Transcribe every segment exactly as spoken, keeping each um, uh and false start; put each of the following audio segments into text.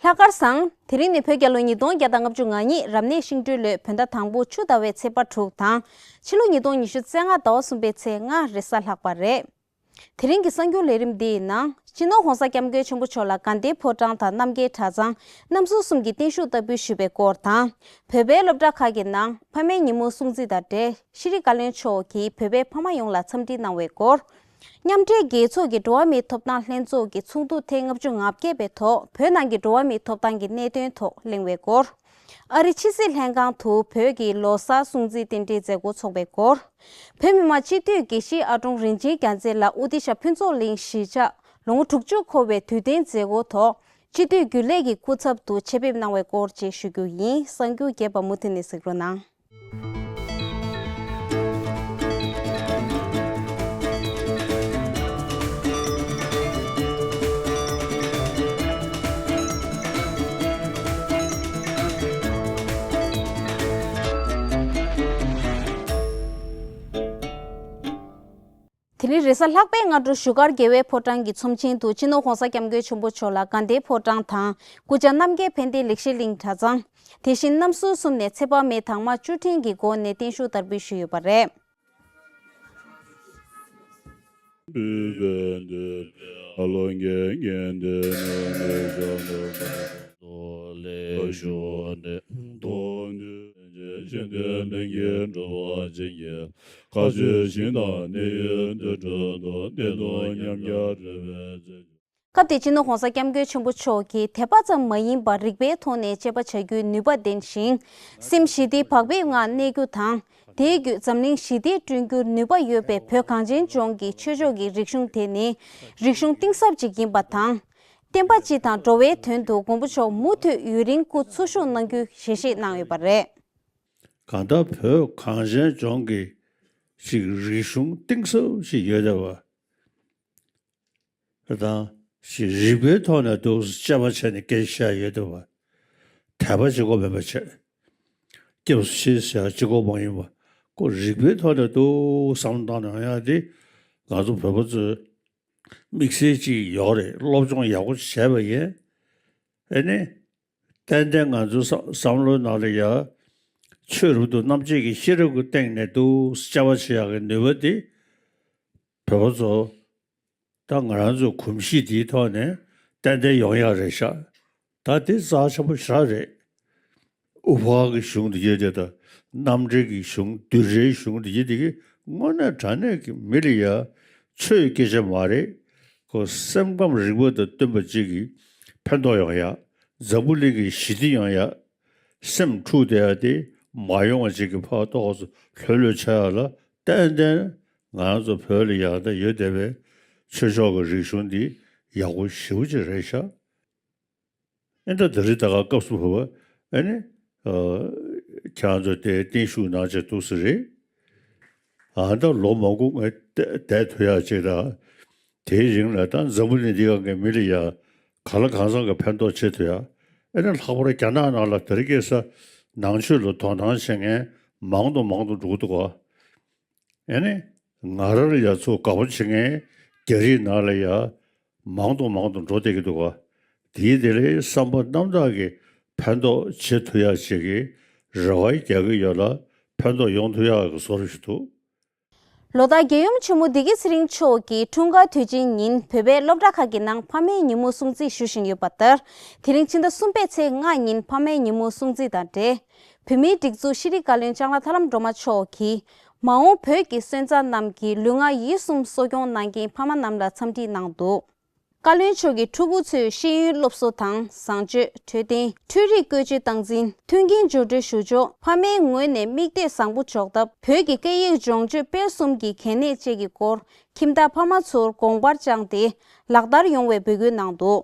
ལྷག་དཀར་བཟང་། དེ་རིང་ནི་བོད་རྒྱལ་ལོ་ཉིས་སྟོང་བརྒྱ་དང་ལྔ་བཅུ་ང་གཉིས་རབ་གནས་ཤིང་སྦྲུལ་ལོའི་བོད་ཟླ་དང་པོ་བཅུ་ཟླ་བའི་ཚེས་པ་དྲུག་དང་། ཕྱི་ལོ་ཉིས་སྟོང་ཉི་ཤུ་རྩ་ལྔ་ཟླ་བ་གསུམ་པའི་ཚེས་ལྔ་རེས་གཟའ་ལྷག་པ་རེད། དེ་རིང་གི་གསར་འགྱུར་ལས་རིམ་འདིའི་ནང་། སྤྱི་ནོར་༧གོང་ས་༧སྐྱབས་མགོན་ཆེན་པོ་མཆོག་ལ་དགའ་ལྡན་ཕོ་བྲང་དང་རྣམ་རྒྱལ་གྲྭ་ཚང་། གནམ་ཟུར་གསུམ་གྱིས་བརྟན་བཞུགས་བསྟར་འབུལ་ཞུས་པའི་སྐོར་དང་། བོད་པའི་སློབ་གྲྭ་ཁག་གི་ནང་ཕ་མའི་ཉིན་མོ་སྲུང་བརྩི་དང་འབྲེལ་ཤེས་རིག་བཀའ་བློན་མཆོག་གིས་བོད་པའི་ཕ་མ་ཡོངས་ལ་འཚམས་འདྲི་གནང་བའི་སྐོར། མཉམ་འབྲེལ་རྒྱལ་ཚོགས་ཀྱི་འགྲོ་བ་མིའི་ཐོབ་ཐང་ལྷན་ཚོགས་ཀྱི་ཚོགས་འདུ་ཐེངས་ལྔ་བཅུ་ང་བརྒྱད་པའི་ཐོག་བོད་ནང་གི་འགྲོ་བ་མིའི་ཐོབ་ཐང་གི་གནད་དོན་ཐོག་གླེང་བའི་སྐོར། ཨ་རི་ཕྱི་སྲིད་ལྷན་ཁང་དུ་བོད་ཀྱི་ལོ་གསར་སྲུང་བརྩིའི་རྟེན་འབྲེལ་མཛད་སྒོ་འཚོགས་པའི་སྐོར། བོད་མི་མང་སྤྱི་འཐུས་དགེ་བཤེས་ཨ་ཀྲུང་རིན་ཆེན་རྒྱལ་མཚན་ལགས་དབུ་སྡེ་ཞབས་ཕུན་ཚོགས་གླིང་གཞིས་ཆགས་ལོ་ངོ་དྲུག་ཅུ་འཁོར་བའི་དུས་སྟོན་མཛད་སྒོ་ཐོག་སྤྱི་འཐུས་རྒྱུན་ལས་ཀྱི་སྐུ་ཚབ་ཏུ་ཆེད་ཕེབས་གནང་བའི་སྐོར་བཅས་ཞུ་རྒྱུ་ཡིན། གསར་འགྱུར་རྒྱས་པ་མུ་མཐུད་ནས་གཟིགས་རོགས་གནང་། དེ་རིང་རེས་གཟའ་ལྷག་པའི་སྔ་དྲོ་བཞུགས་སྒར་རྒྱལ་བའི་ཕོ་བྲང་གི་ཚོམས་ཆེན་དུ་སྤྱི་ནོར་༧གོང་ས་༧སྐྱབས་མགོན་ཆེན་པོ་མཆོག་ལ་དགའ་ལྡན་ཕོ་བྲང་དང་སྐུ་བཅར་རྣམ་རྒྱལ་ཕན་བདེ་ལེགས་བཤད་གླིང་གྲྭ་ཚང་། དེ་བཞིན་གནམ་ཟུར་གསུམ་ནས་ཚེ་དཔག་མེད་དྭངས་མ་བཅུ་ཕྲེང་གི་སྒོ་ནས་བརྟན་བཞུགས་བསྟར་འབུལ་ཞུས་ཡོད་པ་རེད། སྐབས་དེར་སྤྱི་ནོར་༧གོང་ས་༧སྐྱབས་མགོན་ཆེན་པོ་མཆོག་གིས་དད་པ་ཙམ་མ་ཡིན་པར་རིག་པའི་ཐོག་ནས་དཔྱད་པ་བྱ་རྒྱུའི་ནུས་པ་ལྡན་ཞིང་། སེམས་ཞི་བདེ་བག་ཕེབས་ངང་གནས་རྒྱུ་དང་། དེའི་བརྒྱུད་འཛམ་གླིང་ཞི་བདེ་བསྐྲུན་རྒྱུར་ནུས་པ་ཡོད་པའི་བོད་གངས་ཅན་ལྗོངས་ཀྱི་ཆོས་ཕྱོགས་ཀྱི་རིག་གཞུང་དེ་ནི་རིག་གཞུང་གཏིང་ཟབ་ཅིག་ཡིན་པ་དང་། བསྟན་པ་སྤྱི་དང་འགྲོ་བའི་དོན་དུ་མགོན་པོ་མཆོག་མུ་མཐུད་ཡུན་རིང་སྐུ་འཚོ་བཞུགས་གནང་རྒྱུའི་ཞལ་བཞེས་གནང་ཡོད་པ་རེད། གང་ལྟར་བོད་གངས་ཅན་ལྗོངས་ཀྱི་ཅིག་རིག་གཞུང་གཏིང་ཟབ་ཅིག་ཡོད་བསྡད་པ། དང་། ཞིག་རིག་པའི་ཐོག་ནས་འདུག་དཔྱད་པ་བྱས་ནས་སྐད་ཆ་བཤད་ཡོད་འདུག་བ། དད་པ་གཅིག་པོ་མིན་པ་བྱས། སྐྱབས་སུ་མཆི་ཟེར་ཡག་གཅིག་པོ་མ་ཡིན་པ། ཁོ་རིག་པའི་ཐོག་ནས་འདུག་བསམ་བློ་བཏང་ནས་ཡོང་ཡག་དེ། ང་ཚོ་བོད་པ་ཚོས་དམིགས་བསལ་གཅིག་ཡོད་རེད། སློབ་སྦྱོང་ཡག་པོ་བྱས་པ་ཡིན། ཨེ་ནི། ཏན་ཏན་ང་ཚོའི་བསམ་བསམ་བློའི་ནང་ལ་ཡ། ཆོས་རབ་ཏུ་རྣམ་འབྱེད་ཀྱི་ཤེས་རབ་ཀྱི་སྟེང་ནས་འདུག་དཔྱད་པ་བྱེད་ཡག་གི་ནུས་པ་དེ། བོད་པ་ཚོ། ད་ང་རང་ཚོའི་གོམས་གཤིས་དེའི་ཐོག་ནས་ཏན་ཏན་ཡོང་ཡག་རེད་ཤག་ད་དེ་རྩ་ཆེན་པོ་ཞེ་དྲག་རེད། དབུ་ཕར་གྱི་གཞུང་འདི་གྱད་དེ་དང་། རྣམ་འགྲེལ་གྱི་གཞུང་། བསྡུས་གྲྭའི་གཞུང་འདི་གྱད་དེ་གིས་དངོས་གནས་དྲང་གནས་ཀྱི་མི་ལ་ཡ་ཆོས་སྐད་ཆ་མ་རེད། ཁོ་སེམས་ཁམས་རིག་པ་དང་བསྟུན་པ་ཅིག་གིས་ཕན་ཐོགས་ཡོང་ཡག་འཛམ་བུ་གླིང་གི་ཞི་བདེ་ཡོང་ཡག་སེམས་འཁྲུག་བསྡད་ཡག་དེ་མ་ཡོང་བ་ཅིག་གི་ཕར་ཏོག་ཙམ་ལྷོད་ལྷོད་ཆགས་ཡག་ལ་ཏན་ཏན་ང་རང་ཚོ་བོད་ལ་ཡག་ད་ཡོད་བསྡད་པའི་ཆོས་ཕྱོགས་ཀྱི་རིག་གཞུང་འདི་ཡག་པོ་ཞེ་པོ་ཅིག་རེད་ཤག་ཨེ་ད་དེ་རིང་ད་ག་སྐབས་སུ་བབས་པ་ཨེ་ནི། ཁྱེད་རང་ཚོ་དེ་བརྟན་བཞུགས་གནང་བྱས་འདུག་ས་རེད། ཨ་ད་ལོ་མང་པོ་ངས་བསྡད་ཐུབ་ཡག་ཅིག་དང་། དེའི་རིང་ལ་ད་འཛམ་བུ་གླིང་འདི་སྒང་གི་མི་ལ་ཡ་གང་ལ་གང་འཚམ་གྱི་ཕན་ཐོགས་བྱེད་ཐུབ་ཡག་ཨེ་ནི་ལྷག་པར་རྒྱ་ནག་ནང་ལ་དེ་རིང་ཁ་སང་ནང་ཆོས་ལ་དོ་སྣང་བྱེད་མཁན་མང་དུ་མང་དུ་འགྲོ་གི་འདུག་ག་ཨེ་ནི། ང་རང་ལ་ཡ་ཚུར་དགའ་པོ་བྱེད་མཁན་རྒྱ་རིགས་ནང་ལ་ཡ་མང་དུ་མང་དུ་འགྲོ་བསྡད་ཀྱི་འདུག་ག་དེའི་དེ་ལས་བསམ་པ་རྣམ་དག་གིས་ཕན་ཐོགས་བྱེད་ཐུབ་ཡག་ཅིག་གི་རེ་བ་རྒྱག་གི་ཡོད་ལ། ཕན་ཐོགས་ཡོང་ཐུབ་ཡག་གི་བཟོ་འདྲ་ཞིག་འདུག་ལོ་ལྟར་རྒྱལ་ཡུམ་ཆེན་མོ་བདེ་སྐྱིད་ཚེ་རིང་མཆོག་གི་འཁྲུངས་སྐར་དུས་ཆེན་ཉིན་བོད་པའི་སློབ་གྲྭ་ཁག་གི་ནང་ཕ་མའི་ཉིན་མོ་སྲུང་བརྩི་ཞུ་བཞིན་ཡོད་པ་ལྟར། དེ་རིང་ཕྱི་ཟླ་གསུམ་པའི་ཚེས་ལྔ་ཉིན་ཕ་མའི་ཉིན་མོ་སྲུང་བརྩི་དང་འབྲེལ། བོད་མིའི་སྒྲིག་འཛུགས་ཤེས་རིག་བཀའ་བློན་ལྕང་ལ་ཐར་ལམ་སྒྲོལ་མ་མཆོག་གིས། མ་འོངས་བོད་ཀྱི་སོན་རྩ་རྣམས་ཀྱི་ལུས་ངག་ཡིད་གསུམ་གསོ་སྐྱོང་གནང་མཁན་ཕ་མ་རྣམས་ལ་འཚམས་འདྲི་གནང་འདུག་བཀའ་བློན་མཆོག་གིས་ཕྲུ་གུ་ཚོའི་ཤེས་ཡོན་སློབ་གསོ་དང་། བཟང་སྤྱོད། འཕྲོད་བསྟེན། འཕྲུལ་རིག་བཀོལ་སྤྱོད་སྟངས་འཛིན། མཐུན་རྐྱེན་སྦྱོར་སྤྲོད་ཞུ་ཕྱོགས། ཕ་མའི་ངོས་ནས་མིག་ལྟོས་བཟང་པོ་འཇོག་ཐབས། བོད་ཀྱི་སྐད་ཡིག་སྦྱོང་སྤྱོད་སྤེལ་གསུམ་གྱི་གལ་གནད་བཅས་ཀྱི་སྐོར་ཁྱིམ་བདག་ཕ་མ་ཚོར་དགོངས་པར་བཅངས་ཏེ་ལག་བསྟར་ཡོང་བའི་འབོད་སྐུལ་གནང་འདུག་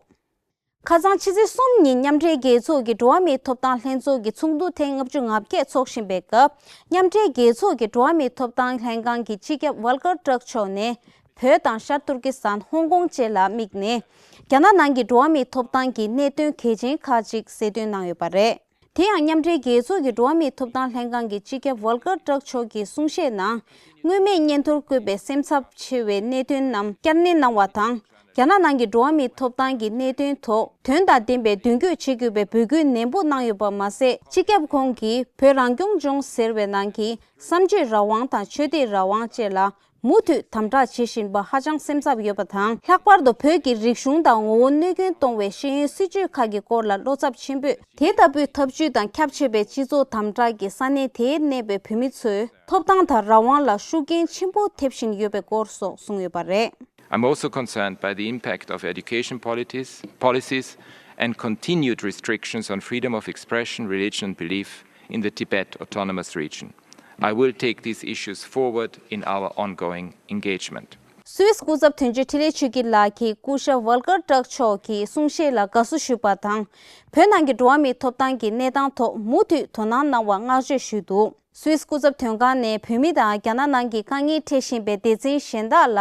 ཁ་སང་ཕྱི་ཚེས་གསུམ་ཉིན་མཉམ་འབྲེལ་རྒྱལ་ཚོགས་ཀྱི་འགྲོ་བ་མིའི་ཐོབ་ཐང་ལྷན་ཚོགས་ཀྱི་ཚོགས་འདུ་ཐེངས་ལྔ་བཅུ་ང་བརྒྱད་འཚོགས་བཞིན་པའི་སྐབས། མཉམ་འབྲེལ་རྒྱལ་ཚོགས་ཀྱི་འགྲོ་བ་མིའི་ཐོབ་ཐང་ལྷན་ཁང་གི་སྤྱི་ཁྱབ་ཝོལ་ཀར་ཊརྐ་མཆོག་ནས། བོད་དང་ཤར་ཏུར་ཀི་སི་ཐན། ཧོང་ཀོང་བཅས་ལ་དམིགས་ནས། རྒྱ་ནག་ནང་གི་འགྲོ་བ་མིའི་ཐོབ་ཐང་གི་གནད་དོན་གལ་ཆེན་ཁག་ཅིག་གསལ་སྟོན་གནང་ཡོད་པ་རེད། དེ་ཡང་མཉམ་འབྲེལ་རྒྱལ་ཚོགས་ཀྱི་འགྲོ་བ་མིའི་ཐོབ་ཐང་ལྷན་ཁང་གི་སྤྱི་ཁྱབ་ཝོལ་ཀར་ཊརྐ་མཆོག་གི་གསུང་བཤད་ནང་། མངོན་མེད་བརྙན་ཐུང་བཀོད་པའི་སེམས་འཚབ་ཆེ་བའི་གནད་དོན་རྣམས་བསྐྱར་ནན་གནང་བ་དང་། རྒྱ་ནག་ནང་གི་འགྲོ་བ་མིའི་ཐོབ་ཐང་གི་གནད་དོན་ཐོག་དོན་དང་ལྡན་པའི་མདུན་སྐྱོད་བྱེད་དགོས་པའི་འབོད་སྐུལ་ནན་པོ་གནང་ཡོད་པ་མ་ཟད། སྤྱི་ཁྱབ་ཁོང་གིས་བོད་རང་སྐྱོང་ལྗོངས་ཟེར་བའི་ནང་གི་བསམ་སྤྱོད་རང་དབང་དང་ཆོས་དད་རང་དབང་བཅས་ལ་མུ་མཐུད་དམ་དྲག་བྱེད་བཞིན་པ་ཧ་ཅང་སེམས་འཚབ་ཡོད་པ་དང་། ལྷག་པར་དུ་བོད་ཀྱི་རིག་གཞུང་དང་ངོ་བོ་གནོད་སྐྱོན་གཏོང་བའི་ཤེས་ཡོན་སྲིད་བྱུས་ཁག་གི་སྐོར་ལ་བློ་འཚབ་ཆེན་པོས། དེ་ལྟ་བུའི་ཐབས་ཇུས་དང་ཁྱབ་ཆེ་བའི་སྤྱི་ཚོགས་དམ་དྲག་གིས་ས་གནས་དེར་གནས་པའི་བོད་མི་ཚོའི་ཐོབ་ཐང་དང་རང་དབང་ལ་ཤུགས་རྐྱེན་ཆེན་པོ་ཐེབས་བཞིན་ཡོད་པའི་སྐོར་སོགས་གསུངས་ཡོད་པ་རེད། I'm also concerned by the impact of education policies, policies and continued restrictions on freedom of expression, religion and belief in the Tibet Autonomous Region. I will take these issues forward in our ongoing engagement. སུད་སི་སྐུ་ཚབ་དོན་གཅོད་འཕྲིན་ལས་ཆོས་སྐྱིད་ལགས་ཀྱིས་སྐུ་ཞབས་ཝལ་ཀར་ཏྲག་མཆོག་གི་གསུང་བཤད་ལ་དགའ་བསུ་ཞུས་པ་དང་། བོད་ནང་གི་འགྲོ་བ་མིའི་ཐོབ་ཐང་གི་གནས་སྟངས་ཐོག་མུ་མཐུད་དོ་སྣང་གནང་བར་བསྔགས་བརྗོད་ཞུས་འདུག་སུད་སི་སྐུ་ཚབ་དོན་ཁང་ནས་བོད་མི་དང་རྒྱ་ནག་ནང་གི་དཀའ་ངལ་འཕྲད་བཞིན་པའི་སྡེ་ཚན་གཞན་དག་ལ་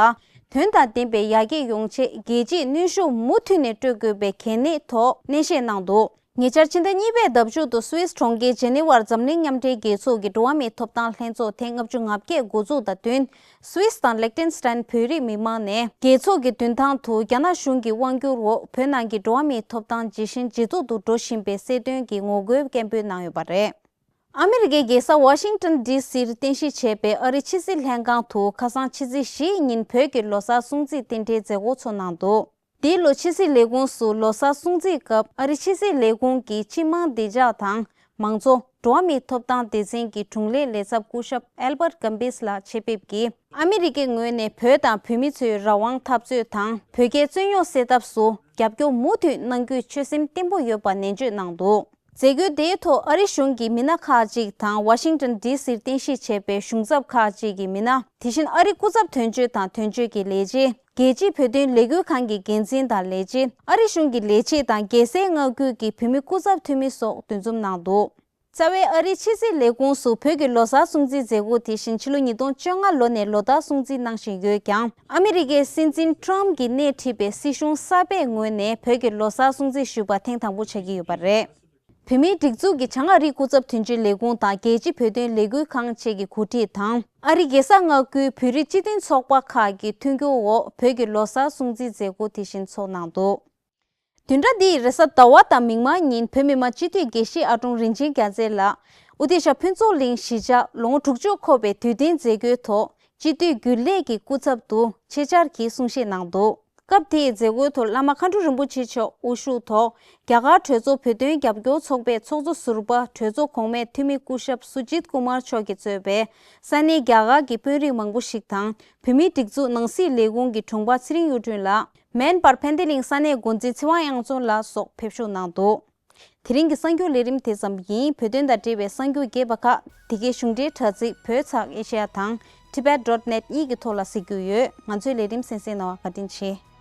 དོན་དང་ལྡན་པའི་ཡར་རྒྱས་ཡོང་ཆེད་རྒྱལ་སྤྱིས་གནོན་ཤུགས་མུ་མཐུད་ནས་སྤྲོད་དགོས་པའི་གལ་གནད་ཐོག་གནས་བཤད་གནང་འདུག་ཉེ་ཆར་ཕྱི་ཟླ་གཉིས་པའི་ཟླ་མཇུག་ཏུ་སུད་སི་གྲོང་ཁྱེར་ཇེ་ནེ་ཝར་འཛམ་གླིང་མཉམ་འབྲེལ་རྒྱལ་ཚོགས་ཀྱི་འགྲོ་བ་མིའི་ཐོབ་ཐང་ལྷན་ཚོགས་ཐེངས་ལྔ་བཅུ་ང་བརྒྱད་འགོ་འཛུགས་དང་བསྟུན། སུད་སི་དང་ལེག་ཏེན་སི་ཏན་བོད་རིགས་མི་མང་ནས་རྒྱལ་ཚོགས་ཀྱི་མདུན་ཐང་དུ་རྒྱ་ནག་གཞུང་གི་དབང་བསྒྱུར་འོག་བོད་ནང་གི་འགྲོ་བ་མིའི་ཐོབ་ཐང་ཇེ་ཞན་ཇེ་སྡུག་ཏུ་འགྲོ་བཞིན་པའི་གསལ་སྟོན་གྱི་ངོ་རྒོལ་སྐད་འབོད་གནང་ཡོད་པ་རེད། ཨ་མི་རི་ཀའི་རྒྱལ་ས་ཝ་ཤིང་ཏོན་ཌི་སིར་རྟེན་གཞི་བྱས་པའི་ཨ་རིའི་ཕྱི་སྲིད་ལྷན་ཁང་དུ་ཁ་སང་ཕྱི་ཚེས་བཞིའི་ཉིན་བོད་ཀྱི་ལོ་གསར་སྲུང་བརྩི་རྟེན་འབྲེལ་མཛད་སྒོ་ཚོགས་གནང་འདུག་འདིའི་ལོ་ཕྱི་སྲིད་ལས་ཁུངས་སུ་ལོ་གསར་སྲུང་བརྩིའི་སྐབས་ཨ་རིའི་ཕྱི་སྲིད་ལས་ཁུངས་ཀྱི་སྤྱི་དམངས་བདེ་འཇགས་དང་མང་གཙོ་འགྲོ་བ་མིའི་ཐོབ་ཐང་སྡེ་ཚན་གྱི་དྲུང་ལས་ལས་ཚབ་སྐུ་ཞབས་ཨེལ་བྷར་ཀམ་བིས་ལགས་ཆེད་ཕེབས་ཀྱིས་ཨ་མི་རི་ཀའི་ངོས་ནས་བོད་དང་བོད་མི་ཚོའི་རང་དབང་འཐབ་རྩོད་དང་བོད་རྒྱའི་རྩོད་རྙོག་སེལ་ཐབས་སུ་རྒྱབ་སྐྱོར་མུ་མཐུད་གནང་རྒྱུའི་ཆོད་སེམས་བརྟན་པོ་ཡོད་པ་ནན་བརྗོད་གནང་འདུག་མཛད་སྒོའི་དེའི་ཐོག་ཨ་རི་གཞུང་གི་མི་སྣ་ཁག་ཅིག་དང་ཝ་ཤིང་ཏོན་ཌི་སིར་རྟེན་གཞི་བྱས་པའི་གཞུང་ཚབ་ཁག་ཅིག་གི་མི་སྣ། དེ་བཞིན་ཨ་རིའི་སྐུ་ཚབ་དོན་གཅོད་དང་དོན་གཅོད་ཀྱི་ལས་བྱེད། རྒྱལ་སྤྱིའི་བོད་དོན་ལས་འགུལ་ཁང་གི་འགན་འཛིན་དང་ལས་བྱེད། ཨ་རི་གཞུང་གི་ལས་བྱེད་དང་རྒྱལ་སའི་མངའ་ཁུལ་གྱི་བོད་མི་སྐུ་ཚབ་འཐུས་མི་སོགས་འདུ་འཛོམས་གནང་འདུག་རྩ་བའི་ཨ་རིའི་ཕྱི་སྲིད་ལས་ཁུངས་སུ་བོད་ཀྱི་ལོ་གསར་སྲུང་བརྩིའི་མཛད་སྒོ་དེ་བཞིན་ཕྱི་ལོ་ཉིས་སྟོང་བཅོ་ལྔ་ལོ་ནས་ལོ་ལྟར་སྲུང་བརྩི་གནང་བཞིན་ཡོད་ཀྱང་། ཨ་མི་རི་ཀའི་སྲིད་འཛིན་ཊམ་གྱིས་སྣེ་ཁྲིད་པའི་སྲིད་གཞུང་གསར་པའི་ངོས་ནས་བོད་ཀྱི་ལོ་གསར་སྲུང་བརྩི་ཞུས་པ་ཐེངས་དང་པོ་ཆགས་ཀྱི་ཡོད་པ་རེད། བོད་མིའི་སྒྲིག་འཛུགས་ཀྱི་བྱང་ཨ་རིའི་སྐུ་ཚབ་དོན་གཅོད་ལས་ཁུངས་དང་རྒྱལ་སྤྱིའི་བོད་དོན་ལས་འགུལ་ཁང་བཅས་ཀྱི་གོ་སྒྲིག་དང་། ཨ་རིའི་རྒྱལ་ས་མངའ་ཁུལ་བོད་རིགས་སྤྱི་མཐུན་ཚོགས་པ་ཁག་གི་མཐུན་འགྱུར་འོག་བོད་ཀྱི་ལོ་གསར་སྲུང་བརྩིའི་མཛད་སྒོ་དེ་བཞིན་ཚོགས་གནང་འདུག་བདུན་ཕྲག་འདིའི་རེས་གཟའ་ཟླ་བ་དང་མིག་དམར་ཉིན་བོད་མི་མང་སྤྱི་འཐུས་དགེ་བཤེས་ཨ་ཀྲུང་རིན་ཆེན་རྒྱལ་མཚན་ལགས་ཨོ་ཏི་ཤ་ཕུན་ཚོགས་གླིང་གཞིས་ཆགས་ལོ་ངོ་དྲུག་ཅུ་འཁོར་བའི་དུས་སྟོན་མཛད་སྒོའི་ཐོག་སྤྱི་འཐུས་རྒྱུན་ལས་ཀྱི་སྐུ་ཚབ་ཏུ་ཆེད་བཅར་གྱིས་གསུང་བཤད་གནང་འདུག་སྐབས་དེའི་མཛད་སྒོའི་ཐོག་བླ་མ་མཁའ་འགྲོ་རིན་པོ་ཆེ་མཆོག་དབུ་བཞུགས་ཐོག་རྒྱ་གར་གྲོས་ཚོགས་བོད་དོན་རྒྱབ་སྐྱོར་ཚོགས་པའི་ཚོགས་གཙོ་ཟུར་པ་གྲོས་ཚོགས་གོང་མའི་འཐུས་མི་སྐུ་ཞབས་སུ་ཇིད་ཀུ་མར་མཆོག་གིས་གཙོས་པའི་ས་གནས་རྒྱ་གར་གྱི་དཔོན་རིགས་མང་པོ་ཞིག་དང་། བོད་མིའི་སྒྲིག་འཛུགས་ནང་སྲིད་ལས་ཁུངས་ཀྱི་དྲུང་པ་ཚེ་རིང་གཡུ་སྒྲོན་ལགས། མན་པར་ཕན་བདེ་གླིང་ས་གནས་འགོ་འཛིན་ཚེ་དབང་དབྱངས་འཛོམས་ལགས་སོགས་ཕེབས་ཞུགས་གནང་འདུག་དེ་རིང་གི་གསར་འགྱུར་ལས་རིམ་དེ་ཙམ་ཡིན། བོད་དོན་དང་འབྲེལ་བའི་གསར་འགྱུར་རྒྱས་པ་ཁག་དེ་གའི་གཞུང་འབྲེལ་དྲ་ཚིགས་བོད་ཚགས་ཨེ་ཤེ་ཡ་དང་tibet dot net གཉིས་ཀྱི་ཐོག་ལ་གཟིགས་རྒྱུ་ཡོད། ང་ཚོའི་ལས་རིམ་གསན་གཟིགས་གནང་བར་བཀའ་དྲིན་ཆེ།